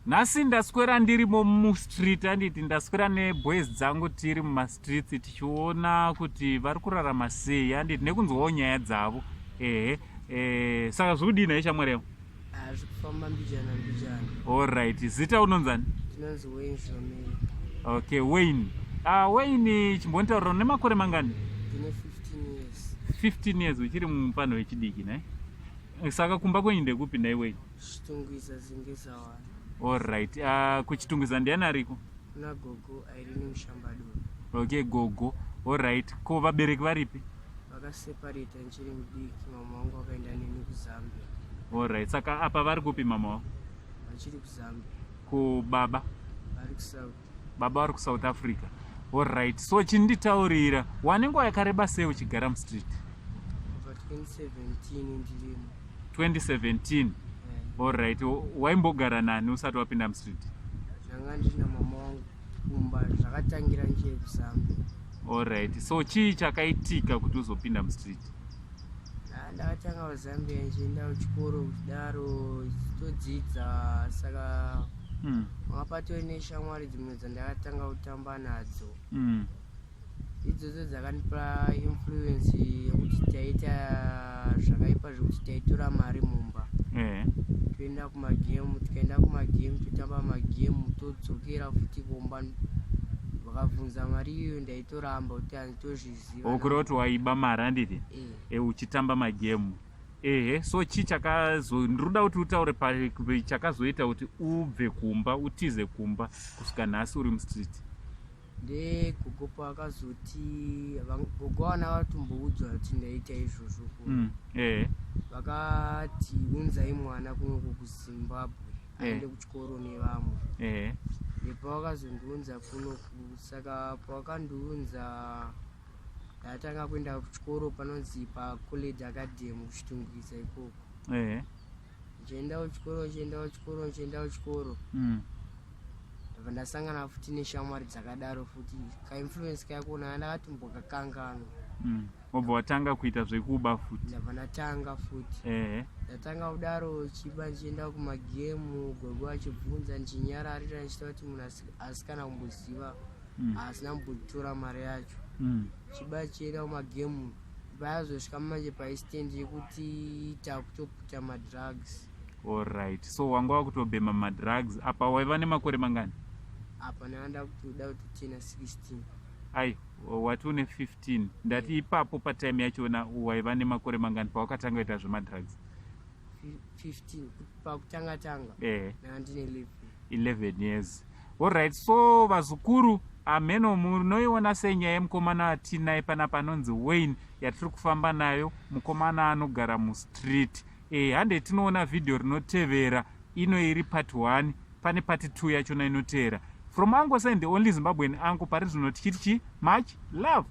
Nhasi ndaswera ndirimo mustreet, anditi ndaswera neboys dzangu tiri mumastreets tichiona kuti vari kurarama sei, anditi nekunzwawo nyaya dzavo. Ehe, e, saka zviri kudii nhai shamwari yangu? Ah, zvikufamba mbijana mbijana. Alright, zita unonzani? Ndinonzi Wayne Zhomei. Okay, Wayne. Ah, Wayne, chimbonitaurira, une makore mangani? Ndine 15 years. 15 years, uchiri mupano wechidiki nhai? Saka kumba kwenyu ndekupi nhai Wayne? Chitungwiza, Zingezawani. Alright, kuChitungwiza ndiani ariko? Kuna gogo Irene Mushambadoro. Okay, gogo. Alright, ko vabereki varipi? Vakaseparata ndichiri mudiki, mama vangu vakaenda neni kuZambia. Alright, saka apa vari kupi mama wavo? Vachiri kuZambia. Ko baba? Vari kuSouth. Baba vari kuSouth Africa. Alright, so chinditaurira, wane nguva yakareba sei uchigara mustreet? Kubva 2017 ndirimo. 2017? Eh. Alright, waimbogara nani usati wapinda mustreet? Ndanga ndina mama wangu kumba, zvakatangira ndichiri kuZambia. Alright, so chii chakaitika kuti uzopinda mustreet? Ah, ndakatanga kuZambia ndichienda kuchikoro kudaro, todzidza, saka manga patori neshamwari dzimwe dzandakatanga kutamba nadzo. Idzodzo dzakandipa influence yekuti taita zvakaipa, zvekuti taitora mari mumba, toenda kumagemu, tikaenda kumagemu totamba magemu, todzokera futi kumba, vakabvunza mari iyoyo ndaitoramba kuti handitozviziva. Okureva kuti waiba mari, handiti? Eh. E, uchitamba magemu. Ehe, so chii chakazo, ndinoda kuti utaure chakazoita kuti ubve kumba, utize kumba kusvika nhasi uri mustreet? Ndegogo paakazoti, gogo vana vatomboudzwa kuti ndaita izvozvo Ehe. Vakati unzai mwana kunoko kuZimbabwe aende kuchikoro nevamwe. Ndepavakazondiunza kunoku. Saka pavakandiunza ndatanga kuenda kuchikoro panonzi paCollege Academy kuChitungwiza ikoko. Ndichienda kuchikoro, ndichienda kuchikoro, ndichienda kuchikoro, ndabva ndasangana futi neshamwari dzakadaro futi, kainfluence kakona ndakatombokakanganwa. Wobva watanga kuita zvekuba futi? Ndabva ndatanga futi. Ndatanga kudaro chiba, ndichienda kumagemu, gogo achibvunza ndichinyararira, ndichita kuti munhu asikana kumboziva, asina kumbotora mari yacho. Chiba, chienda kumagemu, payazosvika manje paextent yekuti takutoputa madrugs. Alright, so wanga wakutobhema madrugs apa waiva nemakore mangani? Apa ndanga ndakutoda kutotena 16. Ai, wati une 15. Ndati ipapo patime yachona waiva nemakore mangani pawakatanga kuita zvemadrugs? 15 pakutanga tanga. Ndanga ndine 11. 11 years, alright. So vazukuru, ameno munoiona sei nyaya yemukomana atinaye panapa anonzi Wayne yatiri kufamba nayo, mukomana anogara mustreet? Hande tinoona vhidhiyo rinotevera. Ino iri part 1, pane part 2 yachona inoteera. From Uncle Saint, the only Zimbabwean uncle pari zvino, tichiti chi much love.